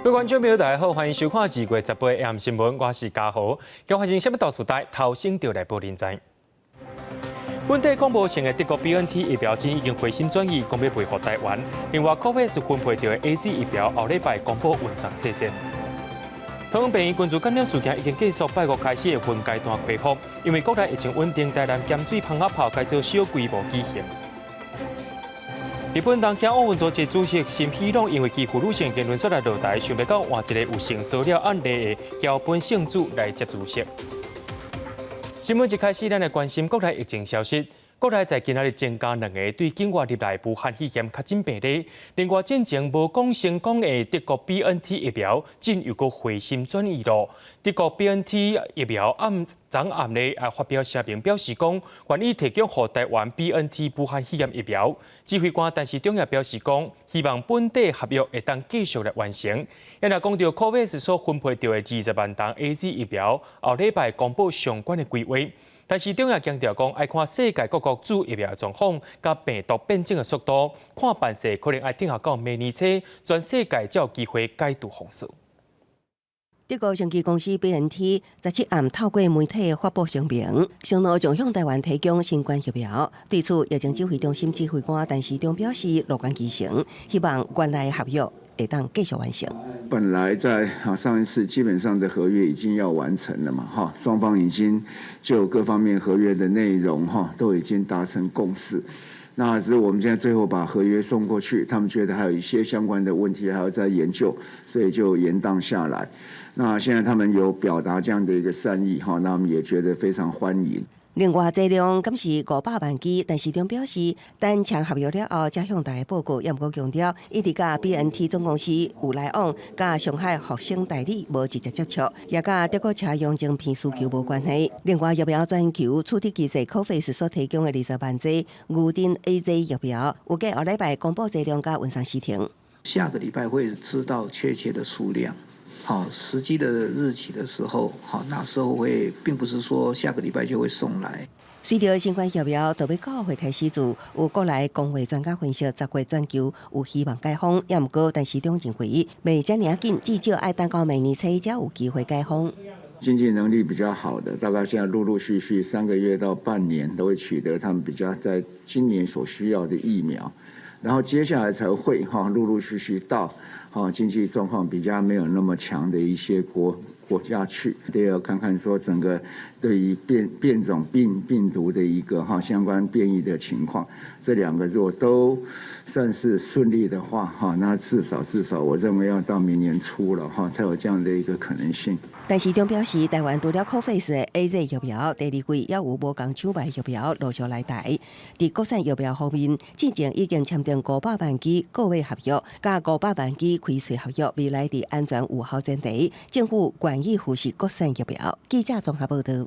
各位觀眾朋友，大家好，歡迎收看2月18 AM 新聞，我是嘉豪。今發生啥物大事代，頭先就來報恁知。本地講無成的德國 BNT 疫苗已經回心轉意，講欲賣予台灣。另外，COVAX 分配著的 AZ 疫苗後禮拜公布運送細節。桃園病院群聚感染事件已經結束，拜五開始會分階段恢復，因為國內疫情穩定，台南鹹水蜂仔炮改做小規模舉行。日本東京奧運組織主席森喜朗因為欺負女性言論煞來落台，想袂到換一個有性騷擾案例的橋本聖子來接主席。新聞一開始，咱來關心國內疫情消息。國內在今仔日增加兩个對境外入來武漢肺炎確診病例。另外，進前無講成功的德國 BNT 疫苗，竟又閣回心轉意囉。德國 BNT 疫苗暗昨暗呢也發表聲明，表示講願意提供予台灣 BNT 武漢肺炎疫苗。指揮官陳時中也表示講，希望本地合約會當繼續來完成。若講著 COVAX 所分配著的20萬劑 AZ 疫苗，後禮拜公布相關的規劃。但是中也強調講，愛看世界各國注疫苗狀況，佮病毒變種的速度，看辦勢可能愛等候到明年初，全世界才有機會解除封鎖。德國生技公司 BNT 17暗透過媒體發布聲明，承諾將向台灣提供新冠疫苗。對此，疫情指揮中心指揮官陳時中表示樂觀其成，希望原來合約會當繼續完成。本來在上一次基本上的合約已經要完成了嘛，哈，雙方已經就各方面合約的內容哈都已經達成共識。那只是我們現在最後把合約送過去，他們覺得還有一些相關的問題還要再研究，所以就延宕下來。那現在他們有表達這樣的一個善意，哈，那我們也覺得非常歡迎。另外，劑量敢是500萬劑，陳時中表示，等簽合約了後，才向大家報告。也毋過強調，一直佮 BNT 總公司有來往，佮上海復星代理無直接接觸，也佮德國車用晶片需求無關係。另外，疫苗全球處置機制 COVAX 所提供的20萬劑牛津 AZ 疫苗，預計後禮拜公布劑量佮運送時程。下個禮拜會知道確切的數量。好，實際的日期的時候，好，那時候會，並不是說下個禮拜就會送來。隨著新冠疫苗都欲9月開始做，有國內公衛專家分析，10月全球有希望解封，也毋過陳時中認為，袂遮爾緊，至少愛等到明年初才有機會解封。經濟能力比較好的，大概現在陸陸續續3個月到半年都會取得他們比較在今年所需要的疫苗，然後接下來才會哈陸陸續續到哈經濟狀況比較沒有那麼強的一些國家去，都要看看說整個對於變種病毒的一個哈相關變異的情況，這兩個如果都算是順利的話，哈，那至少至少我認為要到明年初了哈，才有這樣的一個可能性。陳時中表示，台灣除了 COVAX 的 AZ 疫苗，第二季也有無仝廠牌疫苗陸續來台。佇國產疫苗方面，進前已經簽訂500萬劑購買合約，佮500萬劑開稅合約，未來佇安全有效前提，政府願意扶持國產疫苗。記者綜合報道。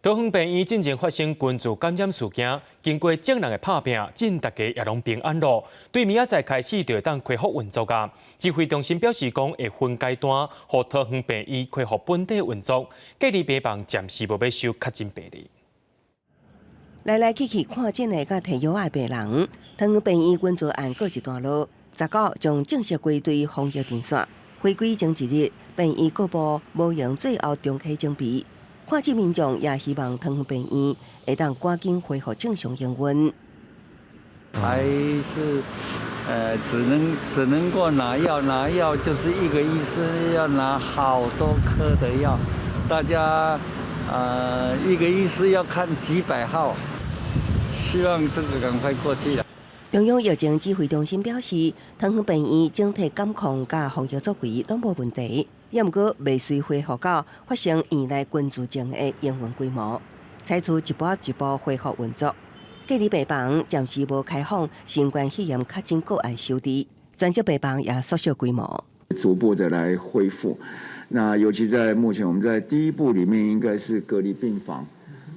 桃園病院進前發生群聚感染事件，經過眾人的拍拚，這大家也攏平安囉。對明仔載開始就會當恢復運作矣。指揮中心表示講，會分階段，予桃園病院恢復本地運作，隔離病房暫時無欲收確診病例。來來去去看診的佮提藥的病人，桃園病院群聚案告一段落，19將正式歸隊防疫陣線。回歸前一日，病院閣部無閒最後重啟準備。看診民眾也希望桃園病院會當趕緊恢復正常營運。還是，只能夠拿藥，拿藥就是一個醫師要拿好多顆的藥，大家，一個醫師要看幾百號，希望這個趕快過去了。中央疫情指揮中心表示，桃園病院整體感控佮防疫作為攏無問題，也毋過袂隨恢復到發生院內群聚前的營運規模，採取一步一步恢復運作。隔離病房暫時無開放新冠肺炎確診個案收治，專責病房也縮小規模，逐步的來恢復。那尤其在目前我們在第一步裡面，應該是隔離病房，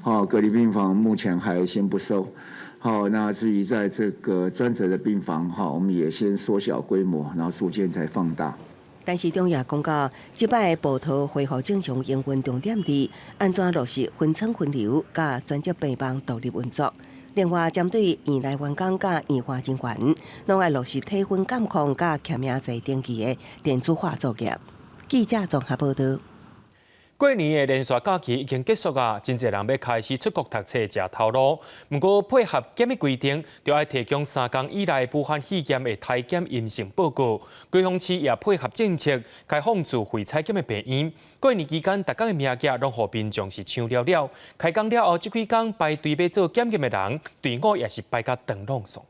好，隔離病房目前還先不收。好，那至於在這個專責的病房，哈，我們也先縮小規模，然後逐漸再放大。陳時中也講到，這擺部桃恢復正常營運重點佇按怎落實分層分流，佮專責病房獨立運作。另外，針對院內員工佮醫護人員，攏愛落實體溫監控佮簽名制登記的電子化作業。記者綜合報道。過年的連續假期已經結束啊，真濟人欲開始出國讀冊、食頭路。毋過配合檢疫規定，著愛提供3工以內武漢肺炎的篩檢陰性報告。高雄市也配合政策，開放自費採檢的病院。過年期間，逐工的名額攏予民眾是搶了了。開工了後，這幾工排隊欲做檢驗的人，隊伍也是排甲長挵倯。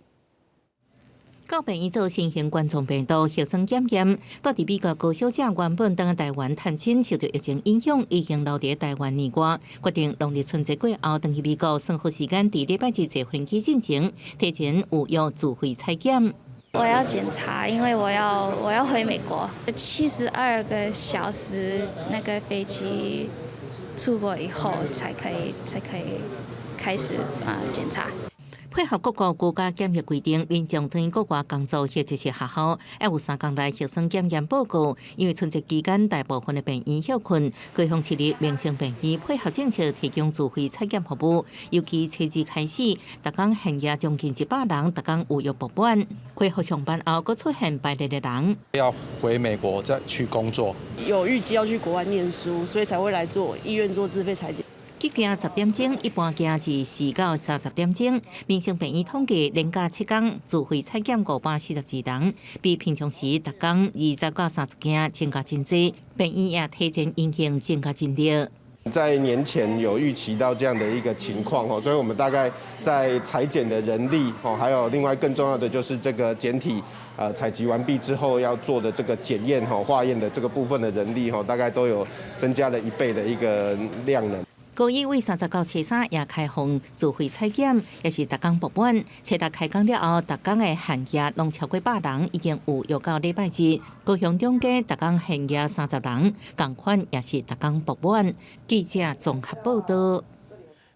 到病院做新型冠狀病毒核酸檢驗，蹛佇美國高小姐原本轉來台灣探親，受到疫情影響，已經留佇台灣年外，決定農曆春節過後轉去美國，算好時間，佇禮拜日坐飛機進前，提前預約自費採檢。我要檢查，因為我要回美國，72個小時那個飛機出國以後才可以開始啊檢查。配合各國國家檢疫規定，民眾轉去國外工作或者是學校，愛有3工內核酸檢驗報告。因為春節期間大部分的病院歇睏，高雄市立民生病院配合政策提供自費採檢服務。尤其初二開始，逐工限額將近100人，逐工預約爆滿。恢復上班後，閣出現排列的人。要回美國再去工作，有預計要去國外念書，所以才會來做醫院做自費採檢。急件10點鐘，一般件是4到30點鐘。民生病院統計，連假7工自費採檢542人，比平常時逐工20到30件增加真濟。病院也提前應應增加人力。在年前有預期到這樣的一個情況，所以我們大概在採檢的人力，還有另外更重要的就是這個檢體，採集完畢之後要做的這個檢驗、化驗的這個部分的人力，大概都有增加了一倍的一個量能。高醫為三十到初三也開放自費採檢，也是逐工爆滿。初六開工了後，逐工的限額攏超過百人，已經預約到禮拜日。高雄中街逐工限額30人，仝款也是逐工爆滿。記者綜合報道。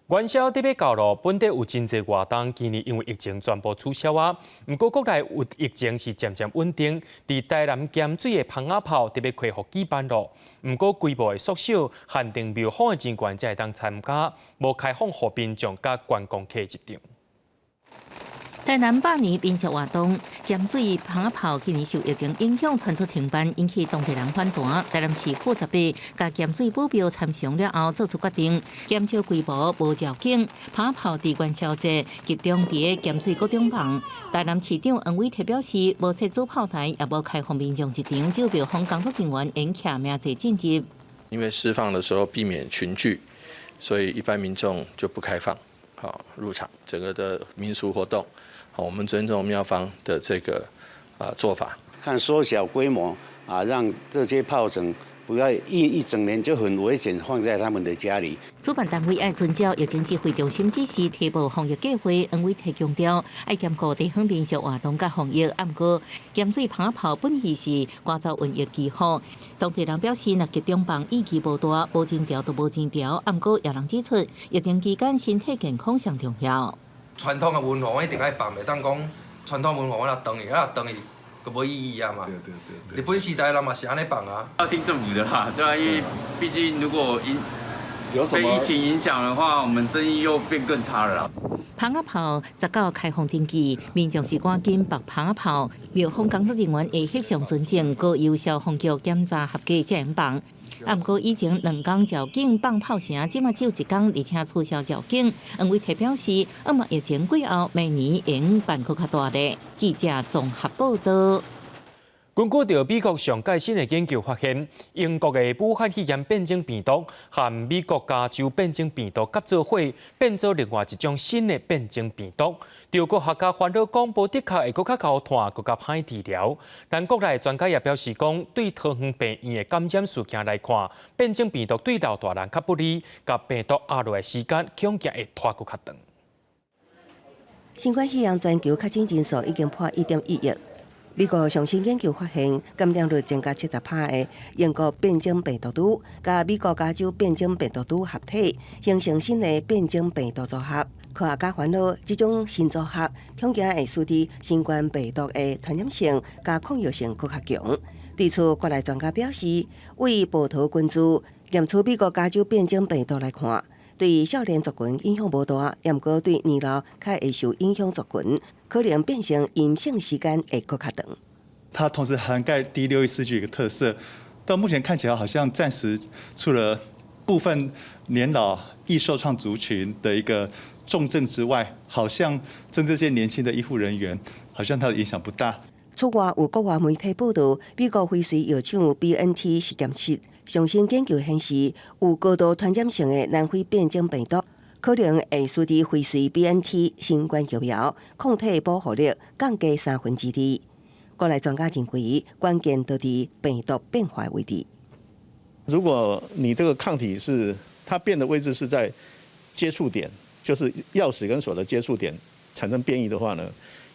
元宵節欲到囉，本地有真濟活動，今年因為疫情全部取消啊。毋過國內有疫情是漸漸穩定，佇台南鹹水的蜂仔炮特別恢復舉辦囉。毋過規模會縮小，限定廟方的人員才會當參加，無開放予民眾佮觀光客入場。台南百年民俗活動鹹水蜂仔炮今年受疫情影響，傳出停辦，引起當地人反彈。台南市府十八共鹹水武廟參詳了後，做出決定，減少規模，無鍥景。蜂仔炮佇元宵節集中佇鹹水國中放。台南市長黃偉哲表示，無設主炮台，也無開放民眾入場，只有廟方工作人員用簽名制進入。因為釋放的時候避免群聚，所以一般民眾就不開放，好入場。整個的民俗活動。好，我們尊重廟方的這個啊做法，看縮小規模啊，讓這些炮仗不要一整年就很危險，放在他們的家裡。主辦單位愛遵照疫情指揮中心指示，提報防疫計劃。黃偉哲強調，愛兼顧地方民俗活動佮防疫。毋過鹹水蜂仔炮本意是趕走瘟疫祈福。當地人表示，若集中放意義無大，無人潮就無錢潮。毋過也人指出，疫情期間身體健康上重要。傳統的文化我一定愛放，袂當講傳統文化我若斷去，啊斷去就無意義啊嘛。日本時代人嘛是按呢放啊。要聽政府的啦，對啊，因為畢竟如果被疫情影響的話，我們生意又變更差了。蜂仔炮十九開放登記，民眾是趕緊放蜂仔炮。廟方工作人員會翕相存證，閣由消防局檢查合格才會放。啊，毋過以前兩工鍥景放炮聲，這馬只有一工，而且取消鍥景。黃偉哲表示，毋過疫情過後，明年會辦閣較大咧。記者綜合報道。根據著美國上蓋新的研究發現，英國的武漢肺炎變種病毒和美國加州變種病毒合做伙，變做另外一種新的變種病毒。著科學家煩惱講，無的確會閣較𠢕傳，閣較歹治療。但國內專家也表示講，對桃園病院的感染事件來看，變種病毒對老大人較不利，共病毒壓落來時間恐驚會拖閣較長。新冠肺炎全球確診人數已經破1.1億。美國上新研究發現，感染率增加70%的英國變種病毒株，佮美國加州變種病毒株合體，形成新的變種病毒組合。科學家煩惱，這種新組合恐驚會使得新冠病毒的傳染性佮抗藥性閣較強。對此，國內專家表示，為葡萄菌株驗出美國加州變種病毒來看，對少年族群影響無大，毋過對年老較會受影響族群，可能變成陰性時間會閣較長。它同時涵蓋 D614G 一個特色，到目前看起來好像暫時除了部分年老易受創族群的一個重症之外，好像針對這些年輕的醫護人員，好像它的影響不大。此外，有國外媒體報道，美國輝瑞藥廠 BNT 實驗室上新研究顯示，有高度傳染性的南非變種病毒，可能會使得輝瑞 BNT 新冠疫苗抗體保護力降低2/3。國內專家認為，關鍵就佇病毒變化位置。如果你這個抗體是它變的位置是在接觸點，就是鑰匙跟鎖的接觸點產生變異的話呢，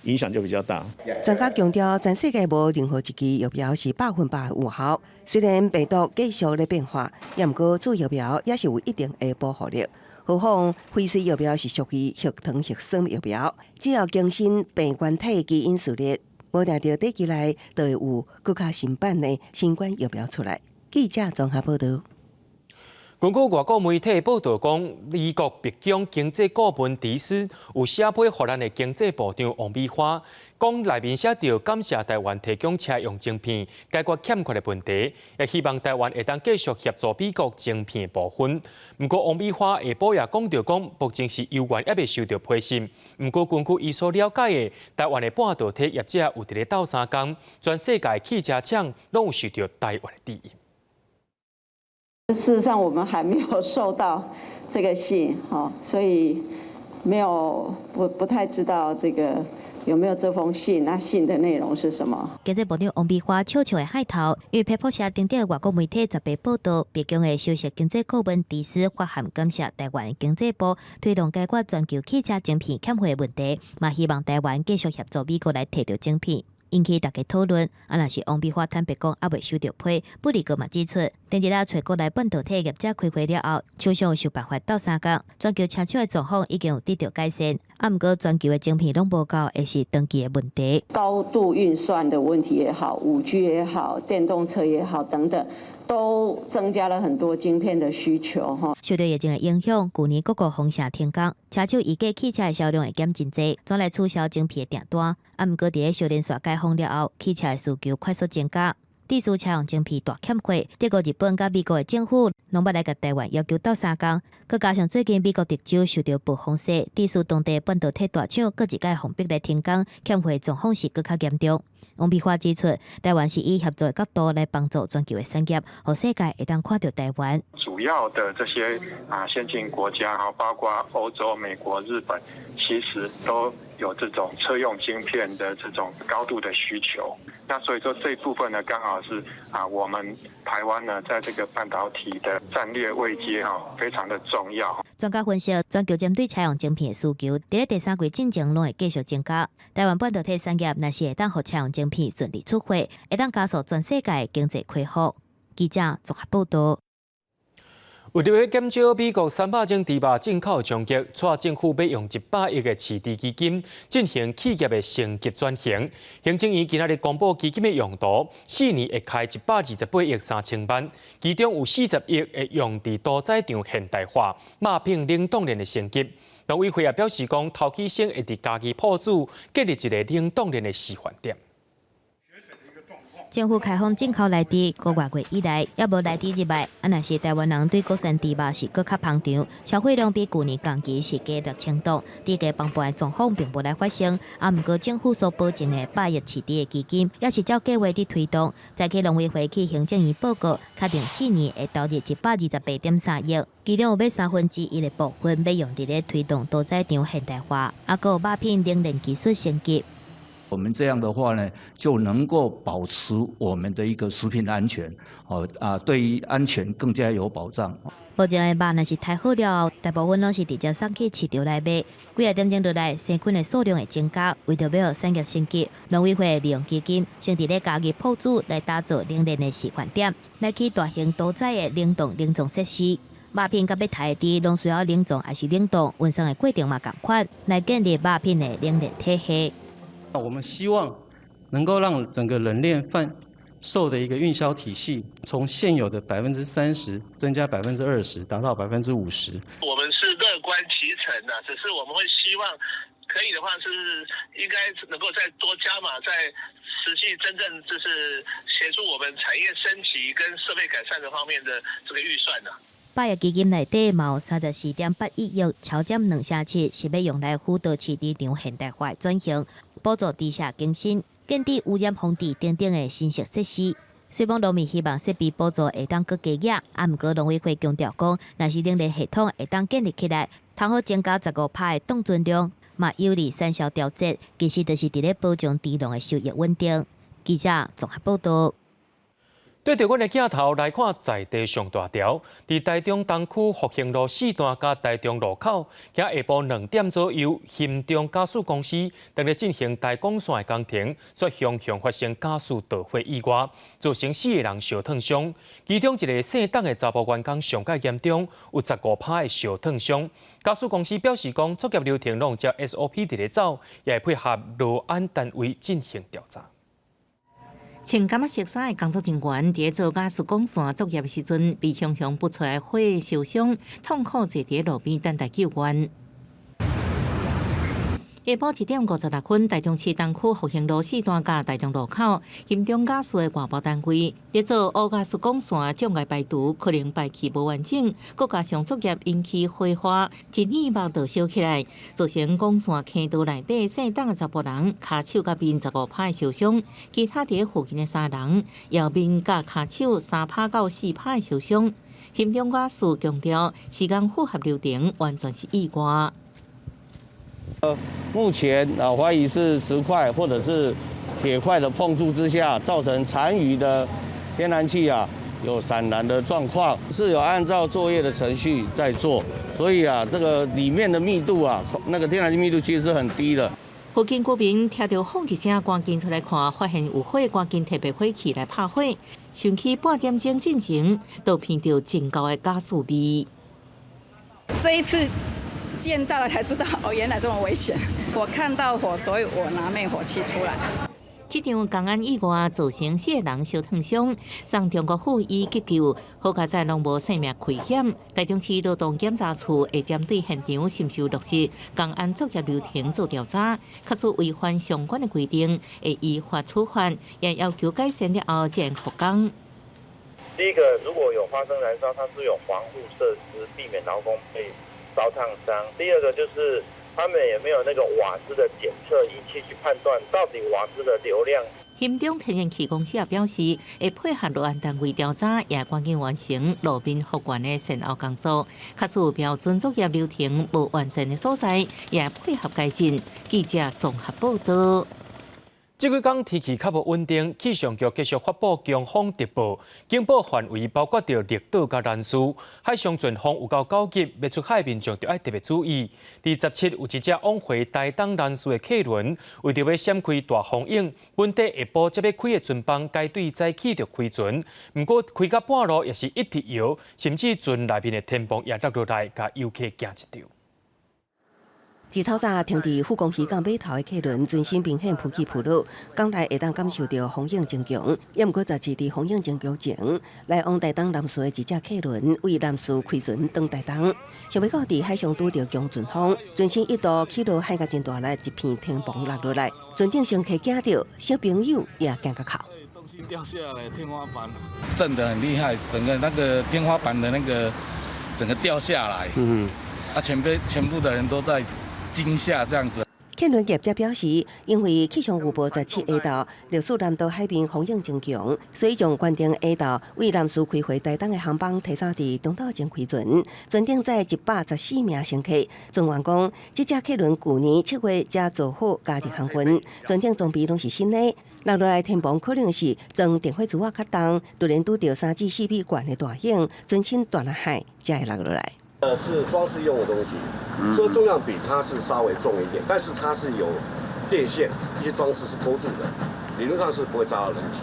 影響就比較大。專家強調，全世界無任何一支疫苗是100%有效。雖然病毒繼續咧變化，也毋過注疫苗也是有一定的保護力。何況輝瑞疫苗是屬於核糖核酸疫苗，只要更新病原體基因序列，無定著短期內就會有閣較新版的新冠疫苗出來。記者綜合報道。根據外國媒體報道講，美國白宮經濟顧問迪斯有寫批予咱的經濟部長王美花，講內面寫著感謝台灣提供車用晶片解決欠缺的問題，也希望台灣會當繼續協助美國晶片部分。毋過王美花下晡也講著講，目前是猶原猶未收著批信。毋過根據伊所了解的，台灣的半導體業者有佇咧鬥相共，全世界汽車廠攏有受著台灣的指引。事實上，我們還沒有收到這個信，所以沒有不太知道這個有沒有這封信，那信的內容是什麼？經濟部長王美花笑笑的害頭，因為彭博社頂頂外國媒體18報道，白宮的首席經濟顧問迪斯發函感謝台灣經濟部推動解決全球汽車晶片欠貨的問題，嘛希望台灣繼續協助美國來提著晶片。引起大家討論，啊，若是王美花坦白講，猶未收著批，布里格嘛指出，頂一日揣國內半導體業者開會了後，廠商有想辦法鬥相共，全球車廠的狀況已經有得著改善，啊，毋過全球的晶片攏無夠，會是長期的問題。高度運算的問題也好，5G 也好，電動車也好，等等，都增加了很多晶片的需求。哈，受著疫情的影響，舊年各國封城停工，車手預計汽車的銷量會減真濟，轉來取消晶片的訂單。啊，毋過佇咧小連續解封了後，汽車的需求快速增加，致使車用晶片大欠貨。德國、日本佮美國的政府攏捌來共台灣要求鬥相共，閣加上最近美國德州受著暴風雪，致使當地半導體大廠閣一擺予逼來停工，欠貨狀況是閣較嚴重。王美花指出，台灣是以協助的角度來幫助全球的產業，予世界會當看著台灣。主要的這些先進國家哈，包括歐洲、美國、日本，其實都有這種車用晶片的這種高度的需求。那所以說這一部分呢，剛好是我們台灣呢，在這個半導體的戰略位階哈，非常的重要。專家分析，全球針對車用晶片的需求，佇咧第三季進前攏會繼續增加。台灣半導體產業若是會當予車用晶片順利出貨，會當加速全世界經濟恢復。記者綜合報道。為著欲減少美國300種豬肉進口衝擊，蔡政府欲用100億的飼豬基金進行企業的升級轉型。行政院今仔日公布基金的用途，4年會開128億3000萬，其中有40億會用佇屠宰場現代化、肉品冷凍鏈的升級。農委會也表示講，頭起先會佇嘉義朴子建立一个冷凍鏈的示範點。政府開放進口萊豬，幾个月以來，猶無萊豬入來。啊，若是台灣人對國產豬肉是閣較捧場，消費量比舊年同期是加6000噸，豬價崩盤的狀況並無來發生。啊，毋過政府所保證的100億飼豬的基金，也是照計畫佇推動。早起農委會去行政院報告，確定4年會投入128.3億，其中有欲1/3的部分欲用佇咧推動屠宰場現代化，啊，閣有肉品冷鏈技術升級。我們這樣的話呢，就能夠保持我們的一個食品安全，哦啊，對於安全更加有保障。目前的肉若是刣好了後，大部分攏是直接送去市場來賣。幾仔點鐘落來，生菌的數量會增加。為著欲予產業升級，農委會利用基金，先佇咧嘉義朴子來打造冷鏈的示範點，來起大型屠宰的冷凍冷藏設施。肉品佮欲刣的豬，攏需要冷藏抑是冷凍運送的過程嘛仝款，來建立肉品的冷鏈體系。我們希望能夠讓整個冷鏈範售的一個運銷體系，從現有的30%增加20%，達到50%。我們是樂觀其成的，只是我們會希望可以的話，是應該能夠再多加碼，在實際真正就是協助我們產業升級跟設備改善這方面的這個預算呢。百億基金內底嘛有34.81億，超佔2成7，是欲用來輔導飼豬場現代化轉型，補助豬舍更新、建置污染防治等等的新式設施。雖罔農民希望設備補助會當閣加額，啊，毋過農委會強調講，若是冷鏈系統會當建立起來，通好增加15%的凍存量，嘛有利產銷調節，其實就是佇咧保障豬農的收益穩定。記者綜合報導。對著阮的鏡頭來看，在地上大條，佇台中東區復興路四段佮台中路口，今下晡2點左右，興中家私公司當咧進行台鋼線的工程，煞雄雄發生家私著火意外，造成四个人燒燙傷，其中一个姓董的查埔員工上蓋嚴重，有15%的燒燙傷。家私公司表示講，作業流程攏照 SOP 佇咧走，也會配合勞安單位進行調查。穿柑仔色衫的工作人員佇咧做瓦斯管線作業的時陣，被熊熊噴出來火燒傷，痛苦坐佇路邊等待救援。下晡1點56分，台中市東區復興路四段佮台中路口，興中瓦斯的外包單位佇做烏瓦斯管線障礙排除，可能排氣無完整，閣加上作業引起火花，一耳目就燒起來，造成管線坑道內底姓董的查埔人跤手佮面15%受傷，其他佇附近的三人腰面佮跤手3%到4%的受傷。興中瓦斯強調，時間符合流程，完全是意外。目前啊，懷疑是石塊或者是鐵塊的碰觸之下，造成殘餘的天然氣啊有閃燃的狀況，是有按照作業的程序在做，所以啊，這個裡面的密度啊，那個天然氣密度其實是很低的。附近居民聽著轟一聲，趕緊出來看，發現有火，趕緊提滅火器來拍火。想起半點鐘進前，就聞著真厚的瓦斯味。這一次見到了才知道，哦，原來這麼危險。我看到火，所以我拿滅火器出來。這場工安意外造成四个人燒燙傷，送中國府醫急救，好佳哉攏無性命危險。台中市勞動檢查處會針對現場是毋是有落實工安作業流程做調查，確實違反相關的規定，會依法處罰，也要求改善了後才復工。第一個，如果有發生燃燒，它是有防護設施，避免勞工被燒燙傷。第二個就是他們也沒有那個瓦斯的檢測儀器去判斷到底瓦斯的流量。興中天然氣公司也表示，會配合勞安單位調查，也趕緊完成路面復原的善後工作。確實有標準作業流程無完善的所在，也配合改進。記者綜合報道。這幾工天氣較無穩定，氣象局繼續發布強風特報，警報範圍包括著綠島佮南勢，海上陣風有夠九級，欲出海民眾就愛特別注意。佇17有一隻往回台東南勢的客輪，為著欲閃開大風湧，本底下晡才欲開的船班改對早起就開船，毋過開到半路也是一直搖，甚至船內面的天棚也落落來，共遊客驚一跳。自透早停佇富岡漁港碼頭的客輪，船身明顯浮起浮落，港內會當感受著風湧增強。也毋過17佇風湧增強前，來往台東南勢的一隻客輪為南勢開船轉台東，想欲到佇海上拄著強陣風，船身一度起落海甲真大力，一片天棚落落來，船頂乘客驚著，小朋友也驚甲哭。東西掉下來，天花板震得很厲害，整個那個天花板的那個整個掉下來，啊，全部的人都在驚嚇這樣子。客輪業者表示，因為氣象預報17下晝歷史南島海面風湧增強，所以將決定下晝為南勢開回台東的航班提早佇中晝前開船，船頂載114名乘客。船員講，這隻客輪舊年7月才做好加入航運，船頂裝備攏是新的。落落來天棚可能是裝電火珠仔較重，突然拄著3至4米懸的大湧，船身斷落海才會落落來。是裝飾用的東西，所以重量比它是稍微重一點，但是它是有電線，一些裝飾是勾住的，理論上是不會扎到人體。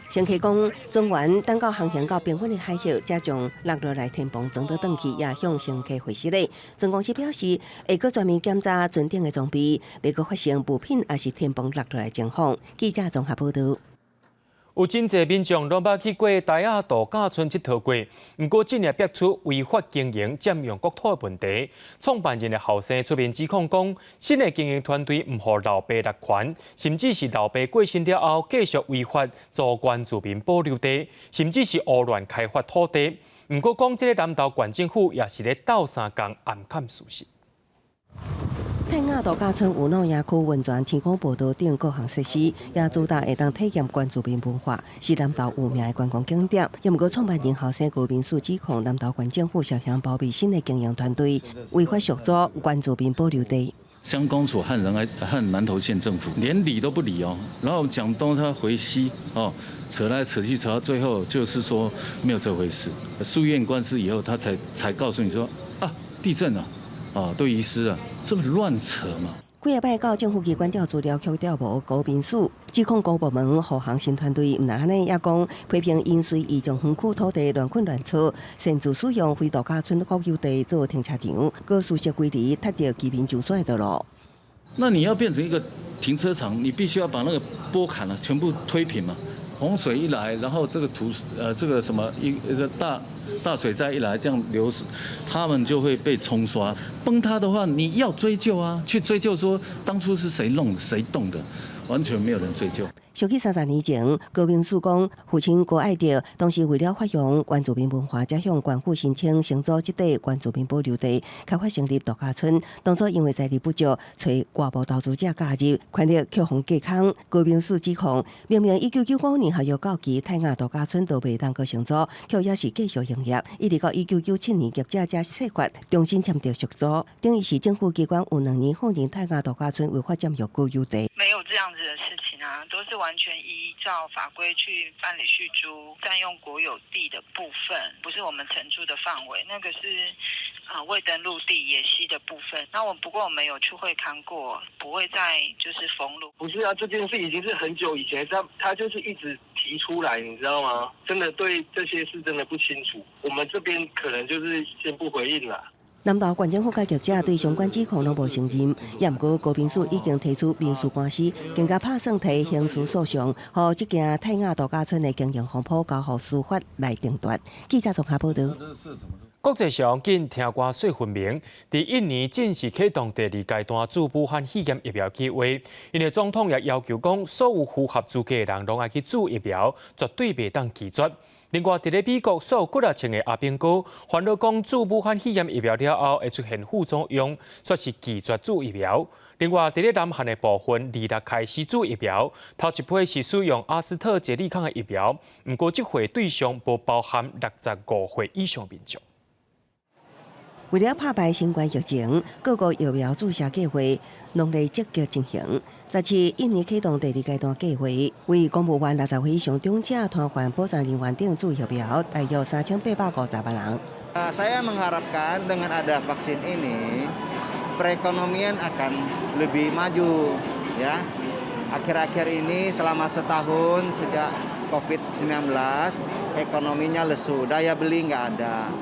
乘客講，船員等到航行到平穩的海域，才將落落來天棚裝倒轉去，也向乘客回實咧。船公司表示，會閣全面檢查船頂的裝備，袂閣發生物品抑是天棚落落來情況。記者綜合報導。有真濟民眾攏捌去過大雅度假村𨑨迌過，毋過這年逼出違法經營、佔用國土的問題。創辦人的後生出面指控講，新的經營團隊毋予老爸落權，甚至是老爸過身了後繼續違法租原住民保留地，甚至是胡亂開發土地。毋過講這个南投縣政府也是咧鬥相共掩蓋事實。泰雅度假村有露營區、溫泉、天空步道等各項設施，也主打會當體驗原住民文化，是南投有名的觀光景點。也毋過創辦人後生高明樹指控南投縣政府涉嫌包庇新的經營團隊，違法續租原住民保留地。鄉公所和仁愛和南投縣政府連理都不理哦，然後講東他回西哦，扯來扯去，扯到最後就是說沒有這回事。訴願官司以後，他才告訴你說啊，地震了，啊，都遺失了，這不是亂扯嗎？幾下擺到政府機關調資料，卻調無高明樹指控公部門護航新團隊，毋但按呢，也講批評𪜶隨意將園區土地亂墾亂錯，擅自使用非度假村國有地做停車場，閣事實規離踢著居民上山的道路。那你要變成一個停車場，你必須要把那個坡坎啊全部推平嘛。洪水一來，然後這個土這個什麼一個大水災一來，這樣流失，他們就會被沖刷。崩塌的話，你要追究啊，去追究說當初是誰弄、誰動的，完全沒有人追究。想起30年前，高明樹講，父親高愛德當時為了發揚原住民文化，才向縣府申請承租這塊原住民保留地，開發成立度假村。當初因為財力不足，揣外部投資者加入，權力卻予架空。高明樹指控，明明1995年合約到期，泰雅度假村都袂當閣承租，卻猶是繼續營業，一直到1997年業者才設法重新簽訂續租，等於是政府機關有2年放任泰雅度假村違法佔用國有地。沒有這樣子的事情啊，都是完全依照法規去辦理續租，佔用國有地的部分，不是我們承租的範圍，那個是啊未登錄地野溪的部分。那我不過我們有去會勘過，不會再就是封路。不是啊，這件事已經是很久以前，他就是一直提出來，你知道嗎？真的對這些事真的不清楚，我們這邊可能就是先不回應了。南投縣政府佮業者對相關指控攏無承認，也毋過高明樹已經提出民事官司，更加拍算提刑事訴訟，予這間泰雅度假村的經營風波交予司法來定奪。記者綜合報道。國際上緊聽歌說分明，佇印尼正式啟動第二階段注武漢肺炎疫苗計劃，𪜶的總統也要求講，所有符合資格的人攏愛去注疫苗，絕對袂當拒絕。另外，佇咧美國，所有幾若千个阿兵哥煩惱講注武漢肺炎疫苗了後會出現副作用，卻是拒絕注疫苗。另外，佇咧南韓的部分，二六開始注疫苗，頭一批是使用阿斯特捷利康的疫苗，毋過這回對象無包含65歲以上民眾。為了拍敗新冠疫情，各國疫苗注射計劃攏咧積極進行。這次印尼啟動第二階段計劃，為公務員60歲以上長者、癱瘓保障人員等注疫苗，大約3850萬人。 Saya mengharapkan dengan ada vaksin ini, perekonomian akan lebih maju, ya. Akhir-akhir ini selama setahun sejak COVID-19, ekonominya lesu, daya beli nggak ada.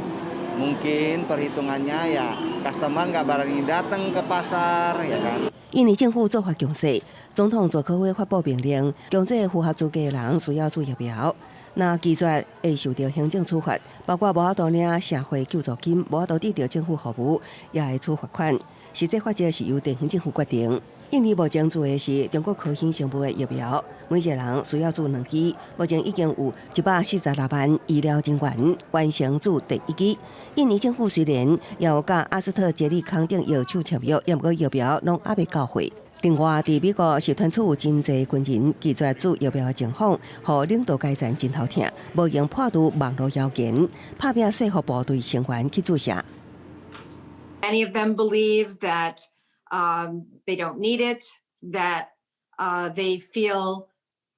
Mungkin perhitungannya ya customer nggak berani datang ke pasar, ya kan. 印尼政府做法強勢，總統佐科威發布命令，強制符合資格的人需要注疫苗。若拒絕會受到行政處罰，包括無法度領社會救助金，無法度得到政府服務，也會處罰款。實際罰則是由地方政府決定。印尼目前注的是中國科興生物的疫苗，每一個人需要注兩劑。目前已經有146萬醫療人員完成注第一劑。印尼政府雖然也有佮阿斯特捷利康等藥廠簽約，也毋過疫苗攏猶未到貨。另外，佇美國是傳出有真濟軍人拒絕注疫苗的情況，予領導階層真頭疼，無閒破除網路謠言，拍拚說服部隊成員去注射。 Many of them believe that they don't need it, that they feel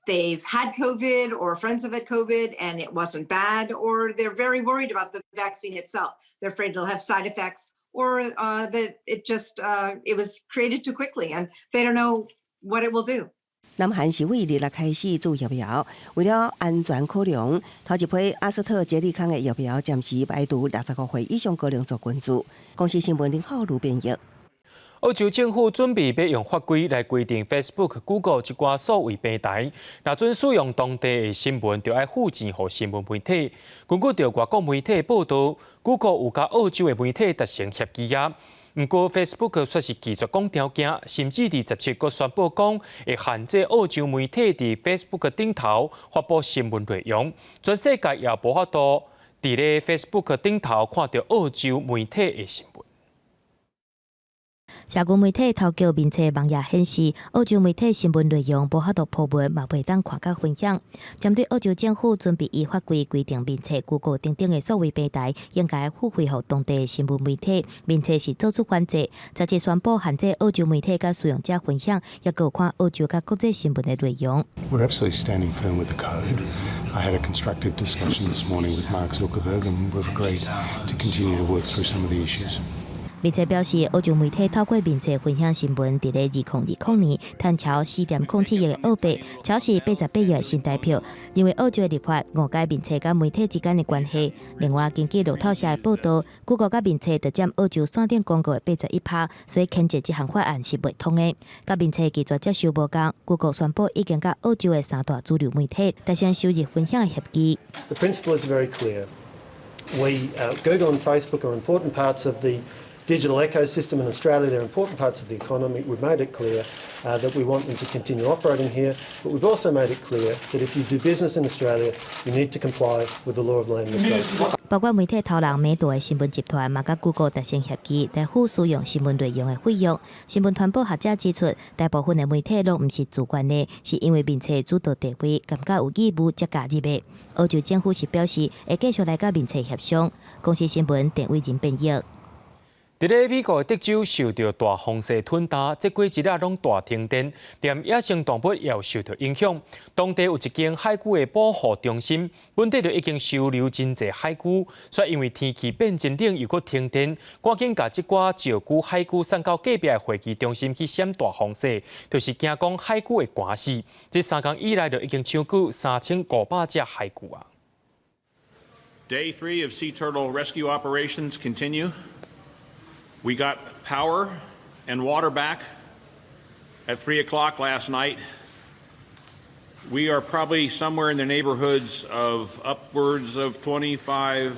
they've had COVID or friends have had COVID and it wasn't bad, or they're very worried about the vaccine itself. They're afraid it'll have side effects or that it was created too quickly and they don't know what it will do. 南韓是對二六開始注疫苗，為了安全考量，頭一批阿斯特捷利康的疫苗暫時排除65歲以上高齡族群注。公視新聞林浩如編譯。澳洲政府準備欲用法規來規定 Facebook、Google 這寡數位平台，若準使用當地的新聞，就愛付錢予新聞媒體。根據著外國媒體報道，Google 有佮澳洲的媒體達成協議啊。毋過 Facebook 卻是拒絕講條件，甚至佇17閣宣布講會限制澳洲媒體佇 Facebook 頂頭發布新聞內容。全世界也無法度佇咧 Facebook 頂頭看著澳洲媒體的新聞。社群媒體頭叫面冊網頁顯示，澳洲媒體新聞內容無法度鋪文，嘛袂當看佮分享。針對澳洲政府準備依法規規定面冊、Google 等等的數位平台應該付費予當地新聞媒體，面冊是做出反制，17宣布限制澳洲媒體佮使用者分享，抑閣有看澳洲佮國際新聞的內容。 We're absolutely standing firm with the code. I had a constructive discussion this morning with Mark Zuckerberg, and we've agreed to continue to work through some of the issues. 面冊表示，澳洲媒體透過面冊分享新聞，佇咧2020年趁超4.07億的澳幣，超是88億的新台票。認為澳洲的立法誤解面冊佮媒體之間的關係。另外，根據路透社的報道，Google 佮面冊就佔澳洲線頂廣告的81%，所以譴責這項法案是袂通的。佮面冊拒絕接受無仝，Google 宣布已經佮澳洲的三大主流媒體達成收入分享的協議。 The principle is very clear. We, Google and Facebook are important parts of the digital ecosystem in Australia. They're important parts of the economy. We've made it clear that we want them to continue operating here, but we've also made it clear that if you do business in Australia, you need to comply with the law of the land in Australia. 包括媒體頭人美多的新聞集團嘛，佮 Google 達成協議，來付使用新聞內容的費用。新聞傳播學者指出，大部分的媒體攏毋是自願的，是因為面冊主導地位，感覺有義務才加入的。澳洲政府是表示會繼續來佮面冊協商。公視新聞鄧偉仁編譯。佇咧美國德州受著大風勢吞焦，這幾日仔攏大停電，連野生動物也有受著影響。當地有一間海龜的保護中心，本底就已經收留真濟海龜，卻因為天氣變真冷，又閣停電，趕緊共這寡照顧海龜送到隔壁的會議中心去閃大風勢，就是驚講海龜會寒死。這3工以來就已經搶救3500隻海龜啊。 Day three of sea turtle rescue operations continue. We got power and water back at 3 o'clock last night. We are probably somewhere in the neighborhoods of upwards of 2,500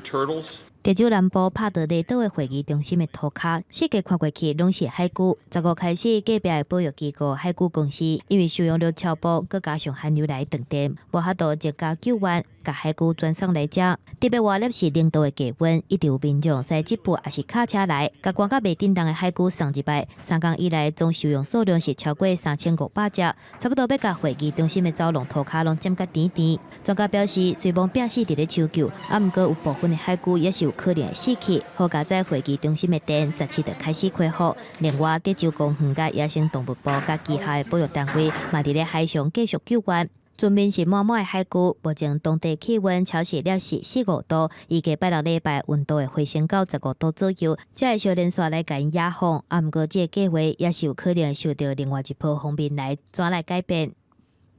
turtles. 德州南部帕德雷島的會議中心的塗跤，四界看過去攏是海龜。15開始，隔壁的保育機構海龜公司因為收容量超額，閣加上寒流來斷電，無法度增加救援，共海龜轉送來遮。特別熱的是0度的低溫，一直有民眾駛吉普抑是卡車來，共寒甲袂振動的海龜送入來。3工以來，總收容數量是超過3500隻，差不多欲共會議中心的走廊塗跤攏佔甲甜甜。專家表示，雖罔拚死佇咧搶救，啊，毋過有部分的海龜也是有可能會死去。好佳哉會議中心的電17就開始恢復。另外，德州公園佮野生動物部佮其他的保育單位嘛佇咧海上繼續救援。全面是滿滿的海龜，目前當地氣溫超過攝氏四五度，預計拜六禮拜溫度會回升到15度左右，才會小連續來共𪜶野放。啊，毋過這个計畫也是有可能受著另外一波鋒面來轉來改變。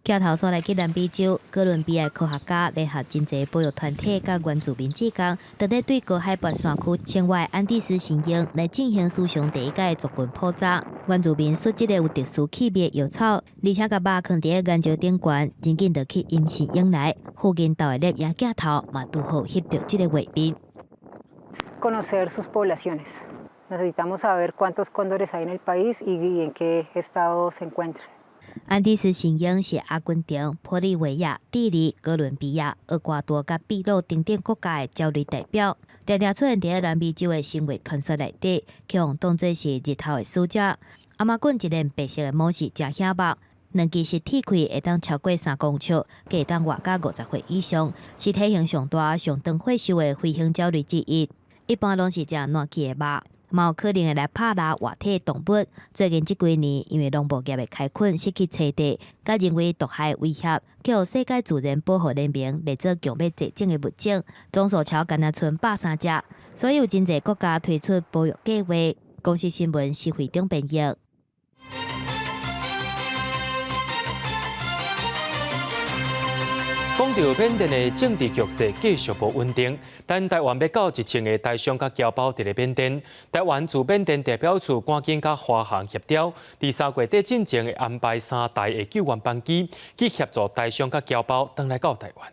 鏡頭煞來去南美洲，哥倫比亞科學家聯合真濟保育團體佮原住民志工，佇咧對高海拔山區生活的安第斯雄鷹來進行史上第一屆族群普查。原住民說這个有特殊氣味的藥草，而且共肉囥佇咧岩石頂懸，真緊就去引雄鷹來。附近鬥的攝影鏡頭嘛，拄好翕著這个畫面。 Conocer sus poblaciones. Necesitamos saber cuántos cóndores hay en el país y en qué estado se encuentran. 安第斯雄鷹是阿根廷、玻利維亞、智利、哥倫比亞、厄瓜多佮秘魯等等國家的鳥類代表，常常出現佇咧南美洲的神話傳說內底，予人當做是日頭的使者。亞馬遜一連白色的毛是誠顯目，兩支實體開會當超過3公尺，會當活到50歲以上，是體型上大、上長歲數的飛行鳥類之一。一般攏是食爛去的肉。嘛有可能會來拍獵活體動物。最近這幾年，因為農牧業的開墾失去棲地，佮人為毒害威脅，予世界自然保護聯盟列做強欲絕種的物種，總數超干焦賰130隻，所以有真濟國家推出保育計畫。公視新聞施惠中編譯。講著著緬甸的政治局勢繼續無穩定，咱台灣欲到1000个台商佮僑胞佇咧緬甸，台灣駐緬甸代表處趕緊佮華航協調，佇3月底進前會安排三台的救援班機去協助台商佮僑胞轉來到台灣。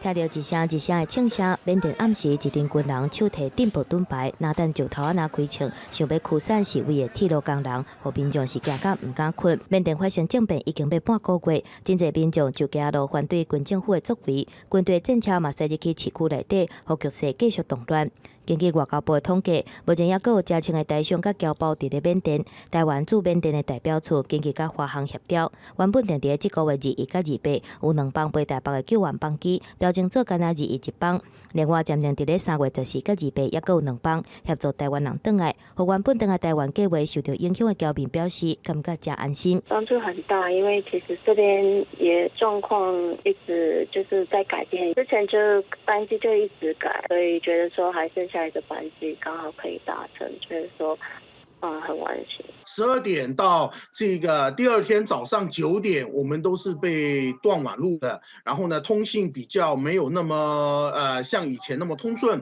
聽著一聲一聲的槍聲，緬甸暗時一陣軍人手提鎮暴盾牌，拿彈石頭仔若開槍，想欲驅散示威的鐵路工人，予民眾是驚甲毋敢睏。緬甸發生政變已經欲半個月，真濟民眾就行路反對軍政府的作為，軍隊戰車嘛駛入去市區內底，予局勢繼續動亂。根據外交部的統計，目前猶閣有成千个台商佮僑胞佇咧緬甸。台灣駐緬甸的代表處緊急佮華航協調，原本定佇咧這個月21佮28有兩班飛台北的救援班機，調整做干焦21一班。另外，暫定佇咧3月14佮28，猶閣有兩班協助台灣人轉來。予原本轉來台灣計畫受著影響的僑民表示，感覺誠安心。幫助很大，因為其實這邊也狀況一直就是在改變，之前就班機就一直改，所以覺得說還剩下一個班機剛好可以搭乘，就是說，很安心。 12點到這個第二天早上9點，我們都是被斷網路的，然後呢，通信比較沒有那麼像以前那麼通順，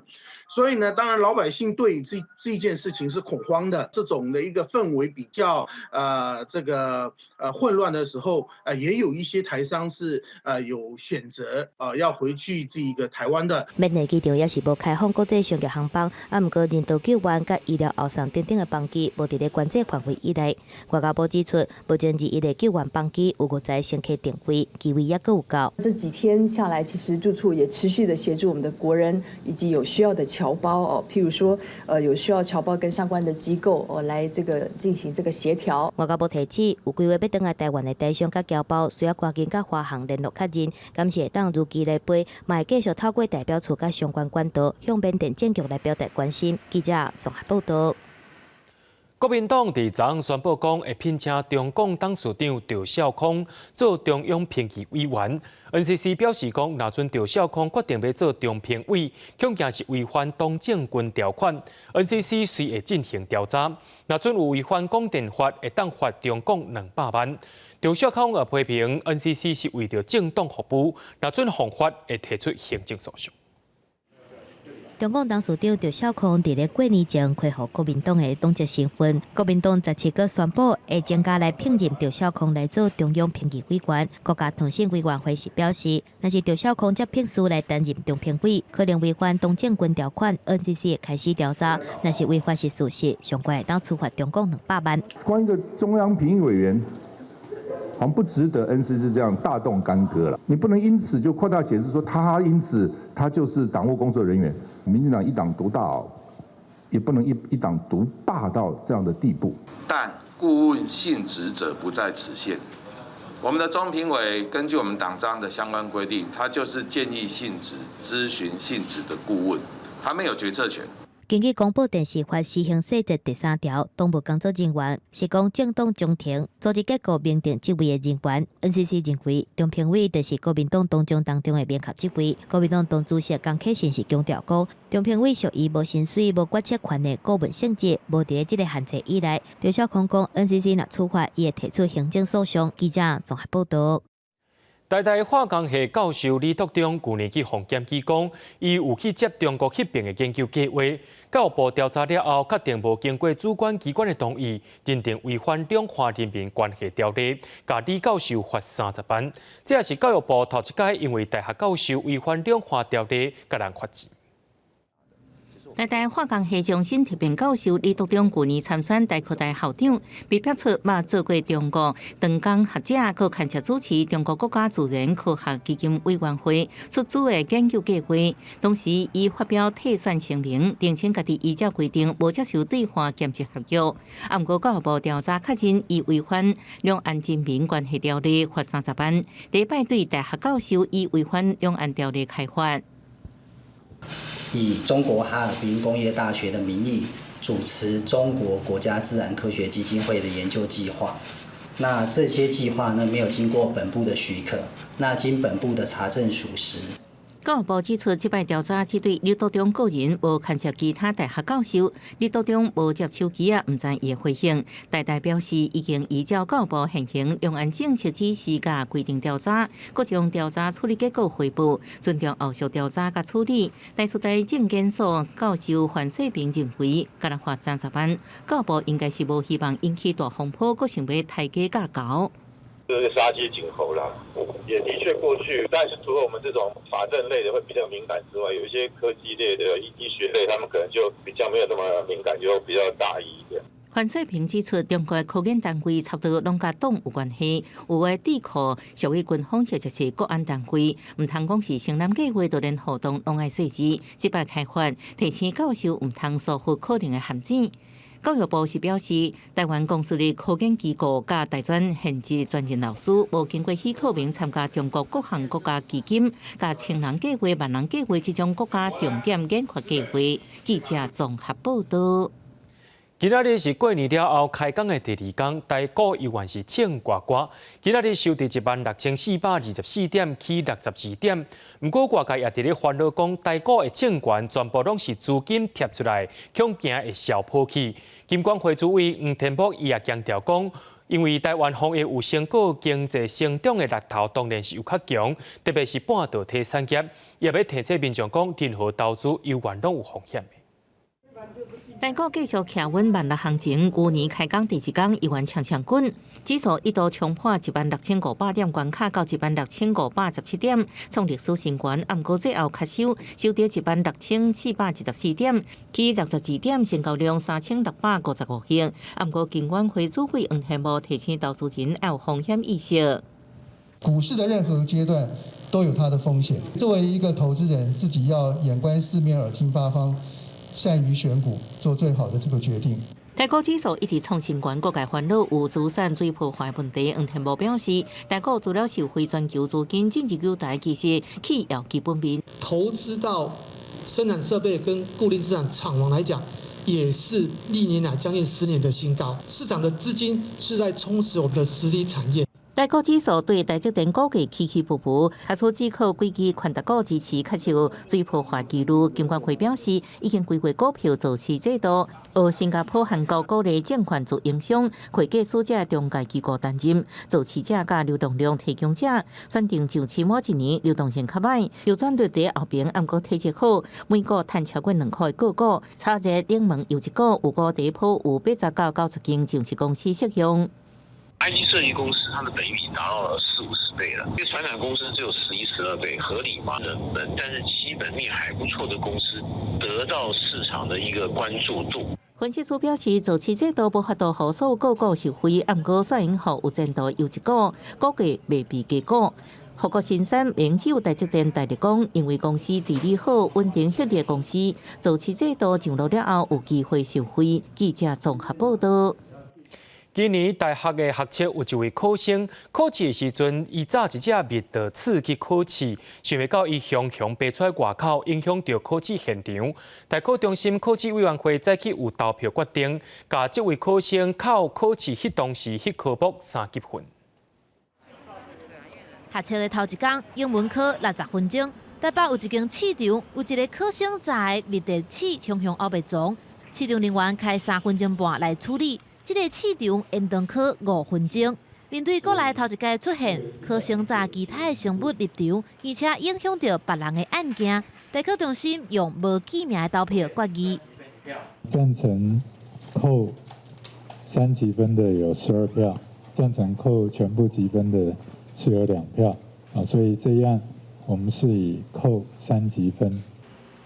所以呢，當然老百姓對這件事情是恐慌的，這種的一個氛圍比較這個混亂的時候，也有一些台商是有選擇要回去這個台灣的。緬甸機場也是無開放國際商業航班，啊，毋過人道救援佮醫療後送等等的班機無佇咧管制範圍以內。外交部指出，目前21个救援班機有五台乘客訂位，機位猶閣有夠。這幾天下來，其實駐處也持續的協助我們的國人以及有需要的僑胞哦，譬如說，有需要僑胞跟相關的機構哦，來這個進行這個協調。外交部提醒，有規劃欲轉來台灣的台商佮僑胞，需要趕緊佮華航聯絡確認，敢是會當如期來飛，嘛會繼續透過代表處佮相關管道向緬甸政局來表達關心。記者綜合報道。國民黨佇昨昏宣布講，會聘請中廣董事長趙少康做中央評議委員。NCC 表示講，若准趙少康決定欲做中評委，恐驚是違反黨政軍條款。NCC 隨會進行調查。若准有違反廣電法，會當罰中廣200萬。趙少康也批評 NCC 是為著政黨服務，若准犯法，會提出行政訴訟。中廣董事長趙少康佇咧過年前恢復國民黨的黨籍身份，國民黨十七閣宣布會增加來聘任趙少康來做中央評議委員。國家通訊委員會時表示，若是趙少康接聘書來擔任中評委，可能違反黨政軍條款，NCC 會開始調查。若是違法是事實，上懸會當處罰中廣200萬。關於一個中央評議委員，好像不值得 NCC 這樣大動干戈了。你不能因此就擴大解釋說他因此他就是黨務工作人員。民進黨一黨獨大哦，也不能一黨獨霸到這樣的地步。但顧問性質者不在此限。我們的中評委根據我們黨章的相關規定，他就是建議性質、諮詢性質的顧問，他沒有決策權。根據廣播電視法施行細則第三條，黨務工作人員是講政黨中庭組織結構明定職位的人員。NCC 認為，中評委就是國民黨黨章當中的明確職位。國民黨黨主席江啟臣是強調講，中評委屬於無薪水、無決策權的顧問性質，無佇咧這个限制以內。趙少康講，NCC 若處罰，伊會提出行政訴訟。記者綜合報道。台大化工系教授李篤忠舊年去予檢舉講，伊有去接中國彼爿的研究計畫。教育部調查了後，確定無經過主管機關的同意，認定違反兩岸人民關係條例，共李教授罰30萬。這也是教育部頭一擺因為大學教授違反兩岸條例，共人罰錢。台大化工系終身特聘教授李篤忠舊年參選台科大校長，被拍出捌做過中國長江學者，閣牽涉主持中國國家自然科學基金委員會出資的研究計劃。當時伊發表退選聲明，澄清家己依照規定無接受對華兼職合約。啊，毋過教育部調查確認，伊違反兩岸人民關係條例，罰30萬。第一擺對大學教授以違反兩岸條例開罰。以中國哈爾濱工業大學的名義主持中國國家自然科學基金會的研究計劃，那這些計劃呢，沒有經過本部的許可，那經本部的查證屬實。教育部指出，這擺調查只對劉德中個人，無牽涉其他大學教授。劉德中無接手機仔，毋知伊的回應。台大表示，已經依照教育部現行兩岸政策指示佮規定調查，閣將調查處理結果匯報，尊重後續調查佮處理。台師大政研所教授范世平認為，敢若罰30萬，教育部應該是無希望引起大風波，閣想欲刣雞咬狗。這個殺雞儆猴啦，也的確過去，但是除了我們這種法政類的會比較敏感之外，有一些科技類的、醫學類，他們可能就比較沒有那麼敏感，就比較大意一點。范世平指出，中國科研單位差不多攏佮黨有關係，有的智庫屬於軍方或者是國安單位，毋通講是承攬計劃，就連活動攏愛細緻。這擺開罰提醒教授毋通疏忽可能的陷阱。教育部是表示，台灣公私立科研機構佮大專現職專任老師，無經過許可名參加中國各項國家基金、佮千人計劃、萬人計劃這種國家重點研發計劃。記者綜合報道。今仔日是過年了後開工的第二工，台股猶原是衝掛掛。今仔日收佇16,424點，起62點。毋過外界也佇咧煩惱講，台股會衝懸，全部攏是資金貼出來，恐驚會燒破去。金管會主委黃天牧伊也強調講，因為台灣防疫有成果，經濟成長的力頭當然是有較強，特別是半導體產業，也欲提醒民眾講，任何投資猶原攏有風險。台股繼續徛穩萬六行情，舊年開工第一工猶原衝衝滾，指數一度衝破16,500點關卡，到16,517點，創歷史新高。毋過最後卡收收佇16,424點，起62點，成交量3,655億。毋過金管會主委黃天牧提醒投資人要有風險意識。股市的任何階段都有它的風險，作為一個投資人，自己要眼觀四面，耳聽八方。善於選股，做最好的這個決定。台股指數一直創新高，各界煩惱有資產水泡化問題。黃天牧表示，台股除了受惠全球資金進入台，其實次要基本面。投資到生產設備跟固定資產廠房來講，也是歷年來將近10年的新高。市場的資金是在充實我們的實體產業。台股指數對台積電股價起起伏伏，假使只靠幾支權值股支持，較有追破壞紀錄。金管會表示，已經規劃股票造市制度，而新加坡、韓國鼓勵證券自營商、會計師這中介機構擔任造市者佮流動量提供者，選定上市滿一年流動性較䆀，流轉率佇後爿，毋過體質好，每股趁超過2箍的個股，炒熱冷門優質股，有五底鋪有80到90間上市公司適用。 IC 設計公司它的本益比達到了四五十倍了，因為傳產公司只有11、12倍，合理嗎？冷門，但是基本面還不錯的公司得到市場的一個關注度。分析師表示，造市制度無法度予所有個股受惠，毋過煞會予有前途優質股，股價袂被低估。護國神山明只有台積電大力講，因為公司治理好、穩定獲利的公司，造市制度上路了後有機會受惠。記者綜合報道。今年大學的學測有一位考生，考試的時陣，伊紮一隻蜜桃刺去考試，想袂到伊雄雄爬出來外口，影響著考試現場。大考中心考試委員會早起有投票決定，共這位考生扣考試彼當時彼科目三級分。學測的頭一工，英文科60分鐘，台北有一間試場，有一個考生紮的蜜桃刺雄雄後壁傱，試場人員開3分鐘半來處理。這個試場延長考5分鐘。面對國內頭一擺出現考生紮其他的生物入場，而且影響著別人的案件，大考中心用無記名的投票決議。贊成扣三級分的有12票，贊成扣全部級分的是有2票，啊，所以這樣我們是以扣三級分。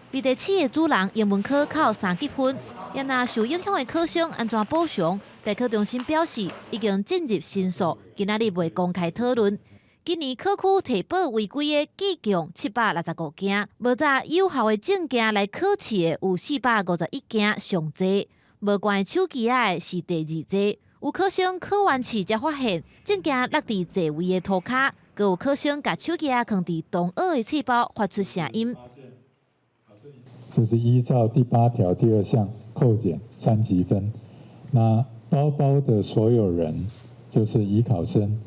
蜜桃刺的主人英文科扣三級分。若受影響的考生按怎補償？大考中心表示已經進入申訴，今仔日袂公開討論。今年考區提報違規的計共765件，無紮有效的證件來考試的有451件，上濟。無關手機仔的是第二濟。有考生考完試才發現證件落佇座位的塗跤，閣有考生共手機仔囥佇同學的書包，發出聲音。就是依照第八條第二項扣減三級分，那包包的所有人就是乙考生，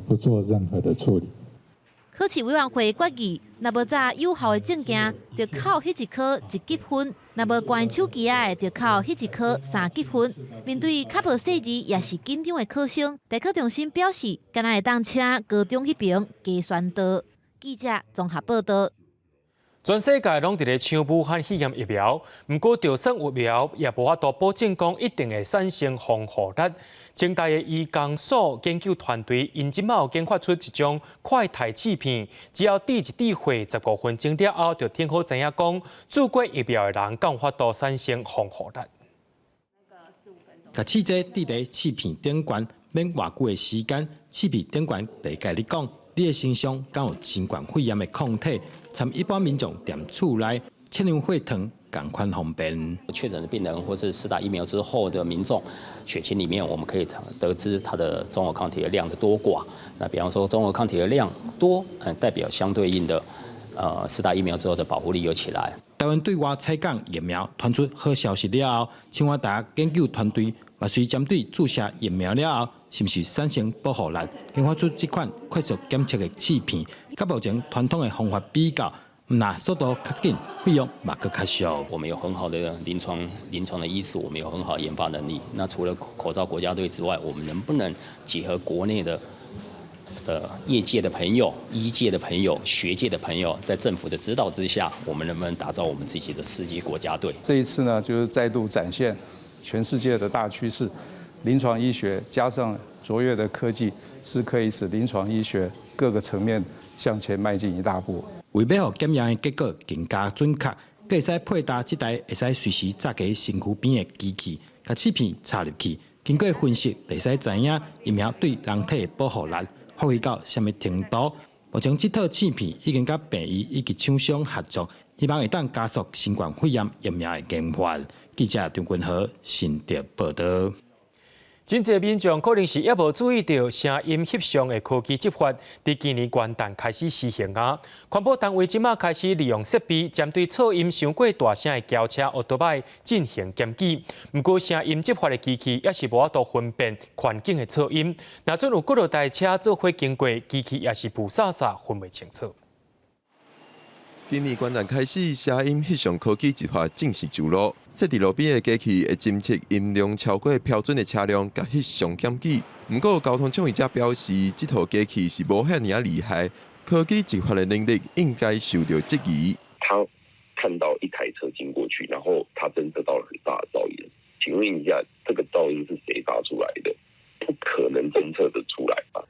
不做任何的處理。考試委員會決議，若無查有效的證件，就扣彼一科一級分；若無關手機仔的，就扣彼一科三級分。面對較無細膩也是緊張的考生，大考中心表示，敢若會當請高中彼爿加宣導。記者綜合報道。全世界攏佇咧搶武漢肺炎疫苗，毋過就算有疫苗，也無法度保證講一定會產生防護力。清大的醫工所研究團隊，𪜶這擺有研發出一種快篩試片，只要滴一滴血，15分鐘了後，就天好知影講，注過疫苗的人敢有法度產生防護力。共試劑滴佇試片頂懸，免偌久的時間，試片頂懸就會共你講，你的身上敢有新冠肺炎的抗體，參一般民眾踮厝內測量血糖仝款方便。確診的病人或是施打疫苗之後的民眾，血清裡面我們可以得知他的中和抗體的量的多寡。那比方說中和抗體的量多，代表相對應的，施打疫苗之後的保護力有起來。台灣對外採購疫苗傳出好消息了後，清華大學研究團隊嘛隨針對注射疫苗了後，是毋是產生保護力，研發出這款快速檢測的試片，佮目前傳統的方法比較，毋但速度較緊，費用嘛閣較俗。我們有很好的臨床的醫師，我們有很好的研發能力。那除了口罩國家隊之外，我們能不能結合國內的業界的朋友、醫界的朋友、學界的朋友，在政府的指導之下，我們能不能打造我們自己的試劑國家隊？這一次呢，就是再度展現全世界的大趨勢，臨床醫學加上卓越的科技，是可以使臨床醫學各個層面向前邁進一大步。為欲予檢驗的結果更加準確，閣會使配搭這台會使隨時紮佇身軀邊的機器，共試片插入去，經過分析，會使知影疫苗對人體的保護力發揮到啥物程度。目前這套試片已經佮病院以及廠商合作，希望會當加速新冠肺炎疫苗的研發。記者張君豪新竹報道。真濟民眾可能是猶無注意著聲音翕相的科技執法，佇今年元旦開始施行啊。環保單位這擺開始利用設備，針對噪音傷過大聲的轎車、歐多擺進行檢舉。毋過聲音執法的機器猶是無法度分辨環境的噪音。若準有幾落台車做伙經過，機器也是霧煞煞分袂清楚。今年元旦開始，聲音翕相科技執法正式上路。設佇路邊的機器會偵測音量超過標準的車輛，共翕相檢舉。毋過交通倡議者表示，這套機器是無遐爾仔厲害，科技執法的能力應該受著質疑。他看到一台車經過去，然後他偵測到了很大的噪音。請問一下，這個噪音是誰發出來的？不可能偵測得出來吧？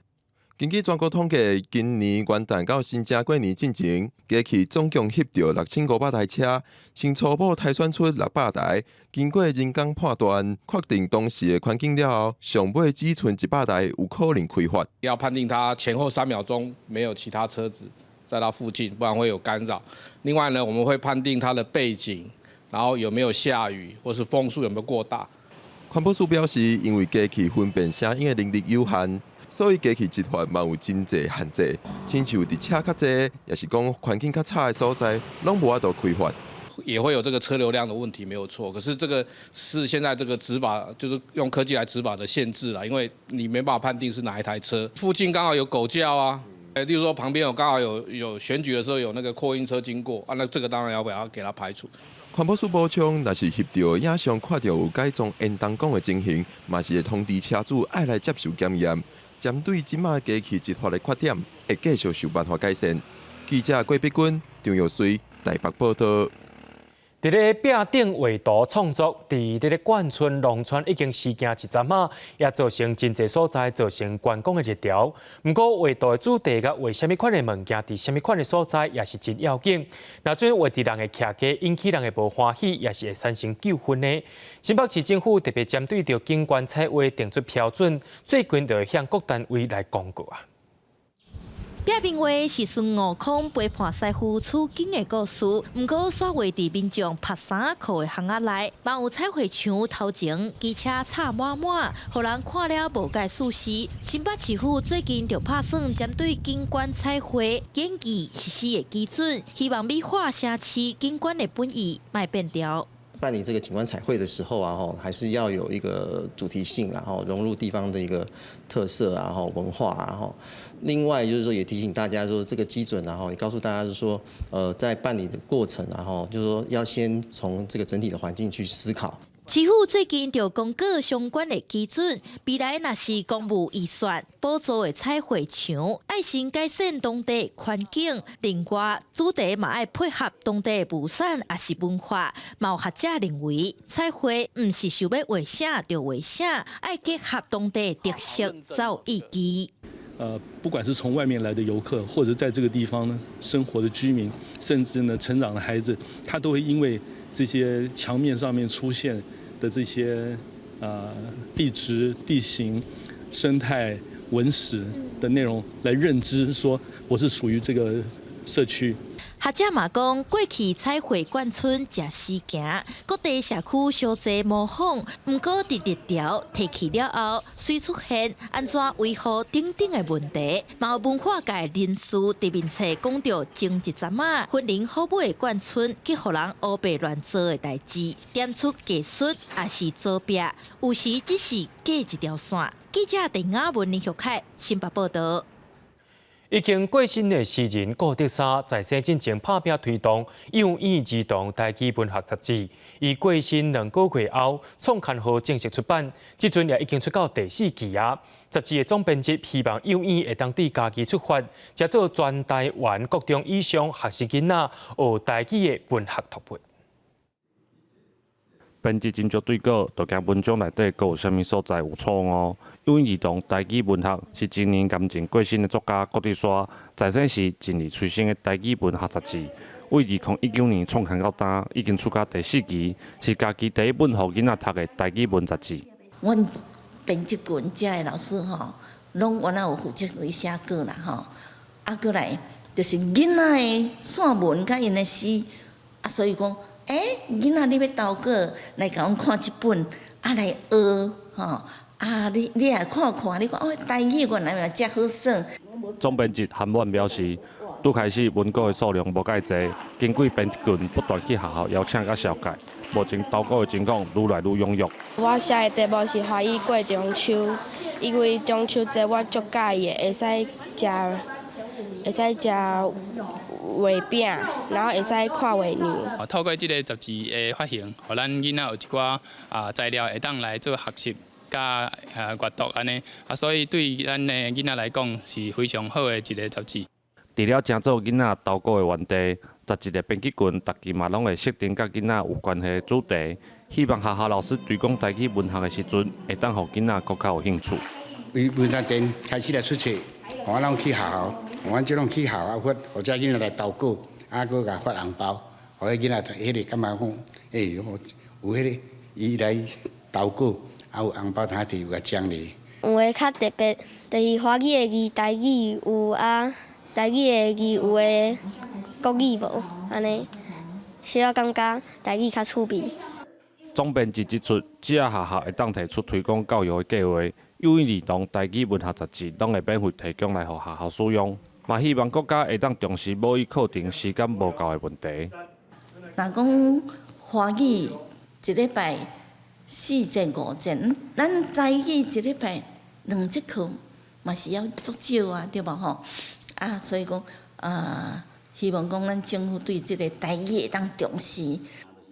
根據全國統計，今年元旦到新正過年進前，機器總共翕著6500台車，先初步篩選出600台。經過人工判斷，確定當時的環境了後，上尾只賰100台有可能開罰。要判定它前後3秒鐘沒有其他車子在它附近，不然會有干擾。另外呢，我們會判定它的背景，然後有沒有下雨，或是風速有沒有過大。環保署表示，因為機器分辨聲音的能力有限，所以機器執法嘛有真濟限制，親像佇車較濟，抑是講環境較差的所在，攏無法度開罰。也會有這個車流量的問題，沒有錯。可是這個是現在這個執法，就是用科技來執法的限制啦，因為你沒辦法判定是哪一台車，附近剛好有狗叫啊，例如說旁邊有剛好有選舉的時候有那個擴音車經過啊，那這個當然要不要給它排除。環保署補充，若是翕著影像看著有改裝煙囱管的情形，嘛是會通知車主愛來接受檢驗。針對這擺機器執法的缺點，會繼續想辦法改善。記者郭碧君、張玉水台北報導。佇咧壁頂畫圖創作，佇這個眷村農村已經時行一陣仔，也造成真濟所在造成觀光的熱潮。毋過畫圖的主題佮畫啥物款的物件，佇啥物款的所在，也是真要緊。若準畫佇人的徛家，引起人的無歡喜，也是會產生糾紛的。新北市政府特別針對著景觀彩畫定出標準，最近就會向各單位來公告啊。壁面畫是孫悟空陪伴師父取經的故事，毋過煞畫佇民眾曝衫褲的巷仔內，嘛有彩繪牆頭前機車插滿滿，予人看了無解舒適。新北市府最近就拍算針對景觀彩繪研擬實施的基準，希望美化城市景觀的本意，莫變調。辦理這個景觀彩繪的時候啊，吼，還是要有一個主題性，然後融入地方的一個特色啊，吼，文化啊，吼。另外就是說，也提醒大家說，這個基準，然後也告訴大家就是說，在辦理的過程，然後就是說要先從這個整體的環境去思考。市府最近就公告相關的基準，未來若是公務預算補助的彩繪牆，愛先改善當地環境，另外主題嘛愛配合當地的物產抑是文化。嘛有學者認為，彩繪毋是想欲畫啥就畫啥，愛結合當地特色才有意義。不管是從外面來的遊客，或者在這個地方呢生活的居民，甚至呢成長的孩子，他都會因為這些牆面上面出現的這些地質、地形、生態、文史的內容來認知，說我是屬於這個社區。學者嘛講，過去彩繪貫村誠時行，各地社區相濟模仿，毋過佇熱潮提起了後，隨出現按怎維護等等的問題。嘛有文化界人士佇面冊講著前一陣仔，雲林虎尾的貫村去予人烏白亂做的代誌，點出技術抑是造壁，有時只是隔一條線。記者鄧雅文、林玉凱新北報道。已經過身的詩人顧德沙在生進前拍拚推動幼語兒童台語文學雜誌，伊過身2個月後，創刊號正式出版，這陣也已經出到第四期啊。雜誌的總編輯希望幼語會當對家己出發，藉做全台灣國中以上學生囡仔學台語的文學讀物。編輯斟酌對稿，就驚文章內底閣有啥物所在有錯誤。幼語兒童台語文學是前年癌症過身的作家顧德沙在生時盡力催生的台語文學雜誌。為2019年創刊到今，已經出到第四期，是家己第一本予囡仔讀的台語文雜誌。阮編輯群遮的老師吼，攏原來有負責來寫稿啦吼，啊，閣來就是囡仔的散文佮𪜶的詩，啊，所以講。欸，囡仔你欲投稿來共阮看這本，啊來學吼，啊你你也看看，你講哦台語原來嘛遮好耍。總編輯韓婉表示，拄開始文稿的數量無蓋濟，經過編輯群不斷去學校邀請佮紹介，目前投稿的情況愈來愈踴躍。我寫的題目是華語過中秋，因為中秋節我足佮意的，會使食會使食月餅，然後會使看月娘。透過這個雜誌的發行，予咱囡仔有一寡啊材料會當來做學習佮閱讀按呢，啊，所以對咱的囡仔來講是非常好的一個雜誌。除了誠做囡仔投稿的園地，雜誌的編輯群，逐期嘛攏會設定佮囡仔有關係的主題，希望學校老師推廣台語文學的時陣，會當予囡仔閣較有興趣。為文山店開始來出冊，我攏去學校，阮這攏去學校發，予遮囡仔來投稿，啊，閣共發紅包，予彼囡仔彼個感覺講，欸，有彼個伊來投稿，啊有紅包通摕，有共獎勵。有的較特別，就是華語的字，台語有啊，台語的字有的國語無，按呢，小可感覺台語較趣味。總編輯指出，只要學校會當提出推廣教育的計劃，幼語兒童台語文學雜誌攏會免費提供來予學校使用，嘛希望國家會當重視母語課程時間無夠的問題。若講華語一禮拜四節五節，咱台語一禮拜兩節課嘛是猶足少啊，對無吼？啊，所以講啊，希望講咱政府對這個台語會當重視。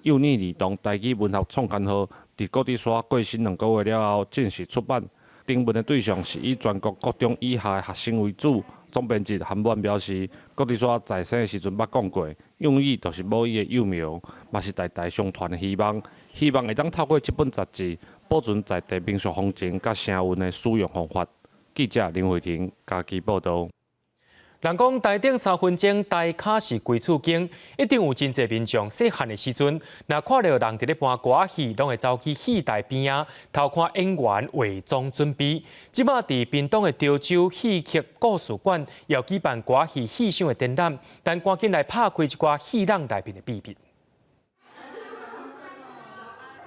幼語兒童台語文學創刊號，佇顧德沙過身2個月了後正式出版。徵文的對象是以全國國中以下的學生為主。總編輯韓婉表示，顧德沙在生的時陣捌講過，幼語就是母語的幼苗，嘛是代代相傳的希望。希望會當透過這本雜誌，保存在地民俗風情佮聲韻的使用方法。記者林慧婷家己報導。人講台頂三分鐘，台跤是規厝景，一定有真濟民眾細漢的時陣，若看著人佇咧搬歌仔戲，攏會走去戲台邊仔偷看演員化妝準備。這馬佇屏東的潮州戲曲故事館，也有舉辦歌仔戲戲箱的展覽，咱趕緊來拍開一寡戲弄內面的秘密。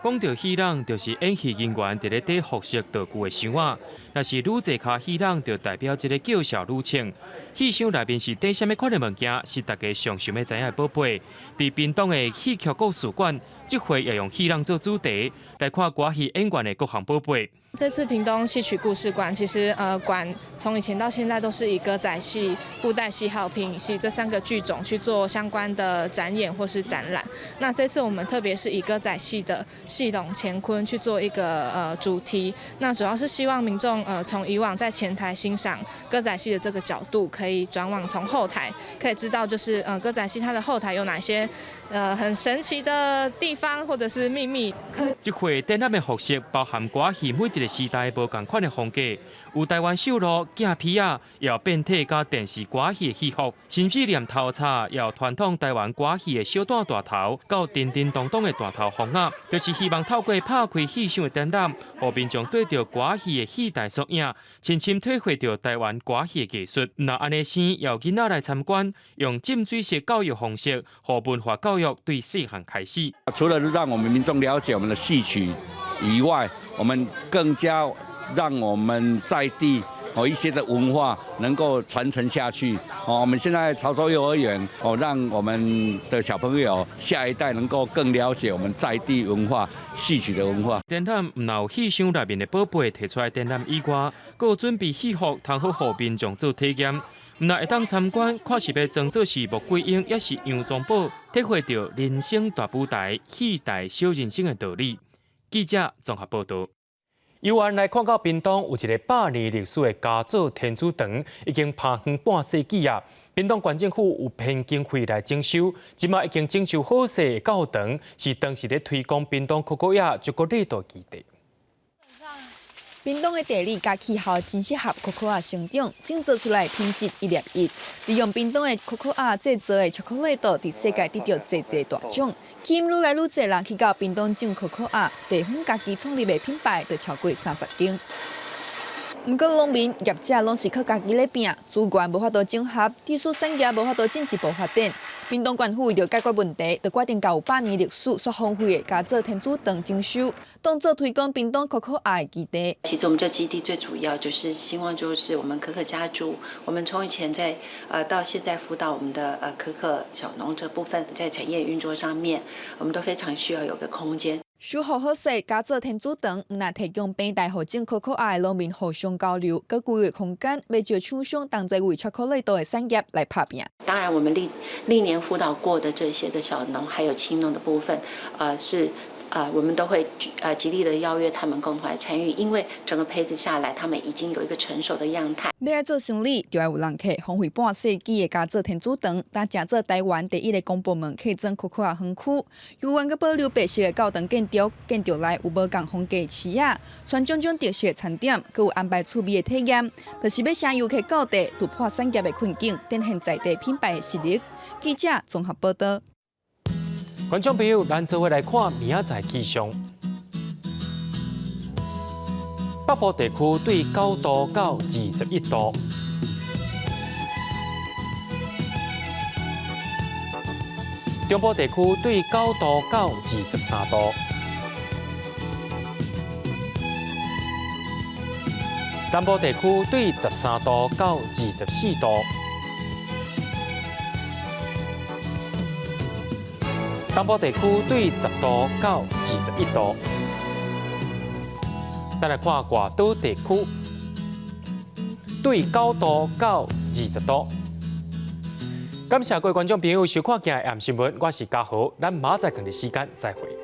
講著戲弄，就是演戲人員佇咧綴服飾道具的箱仔。若是女坐跤戲弄，就代表這个叫痟女銃。戲箱內面是佇啥物款的物件，是大家上想欲知影的寶貝。佇屏東的戲曲故事館，這回也用戲人做主題，來看歌戲演員的各項寶貝。這次屏東戲曲故事館，其實館從以前到現在都是以歌仔戲、布袋戲還有皮影戲這三個劇種去做相關的展演或是展覽。那這次我們特別是以歌仔戲的戲龍乾坤去做一個主題，那主要是希望民眾從以往在前台欣賞歌仔戲的這個角度，可以轉往從後台，可以知道就是歌仔戲它的後台有哪些很神奇的地方或者是秘密。這回展覽的服飾包含歌戲每一個時代無仝款的風格，有台灣繡路、鏡皮仔，也有變體佮電視歌戲的戲服，甚至連頭插也有傳統台灣歌戲的小短大頭，到叮叮當當的大頭鳳仔，就是希望透過拍開戲箱的展覽，予民眾對著歌戲的戲台縮影，深深體會著台灣歌戲的藝術。若按呢生，也有囡仔來參觀，用浸水式教育方式，予文化教育對細漢開始。除了讓我們民眾了解我們的戲曲以外，我們更加讓我們在地哦一些的文化能夠傳承下去。哦，我們現在潮州幼兒園哦，讓我們的小朋友下一代能夠更了解我們在地文化、戲曲的文化。展覽毋但有戲箱內面的寶貝提出來展覽以外，閣有準備戲服，通好予民眾做體驗。毋但會當參觀，看是欲裝做是穆桂英，抑是楊宗保，體會著人生大舞台、戲台小人生的道理。記者綜合報導。遊玩來看到屏東有一個百年歷史的嘉造天主堂，已經拍遠半世紀啊。屏東縣政府有編經費來整修，這馬已經整修好勢的教堂，是當時咧推廣屏東可可亞朱古力的基地。屏東的地理佮氣候真適合可可仔生長，種做出來品質一粒一。利用屏東的可可仔製作的巧克力豆，佇世界得著濟濟大獎，吸引愈來愈濟人去到屏東種可可仔，地方家己創立的品牌就超過30間。毋過農民業者攏是靠家己咧拚，資源無法度整合，技術產業無法度進一步發展。屏東縣府為著解決問題，就決定共有百年歷史、煞荒廢的嘉造天主堂整修，當作推廣屏東可可仔的基地。其實我們這基地最主要就是希望，就是我們可可家族，我們從以前在到現在輔導我們的可可小農這部分，在產業運作上面，我們都非常需要有個空間。修復好勢，嘉造天主堂，毋但提供平台，予種可可仔的農民互相交流，閣規劃空間，欲招廠商同齊為巧克力豆的產業來拍拚。當然，我們歷年輔導過的這些的小農，還有青農的部分，是我們都會極力的邀約他們共同來參與，因為整個培植下來，他們已經有一個成熟的樣態。欲愛做生理，就愛有人客。荒廢半世紀的嘉造天主堂，當成做台灣第一个公部門客莊可可仔園區，猶原閣保留白色的教堂建築，建築內有無仝風格的市仔，傳種種特色餐點，閣有安排趣味的體驗，就是欲請遊客到地突破產業的困境，展現在地品牌的實力。記者綜合報導。觀眾朋友，咱做伙來看明仔載氣象。北部地區對9度到21度，中部地區對9度到23度，南部地區對13度到24度。東部地區對10度到21度。咱來看外島地區，對9度到20度。感謝各位觀眾朋友收看今日的暗新聞，我是嘉豪，咱明仔載仝一時間再會。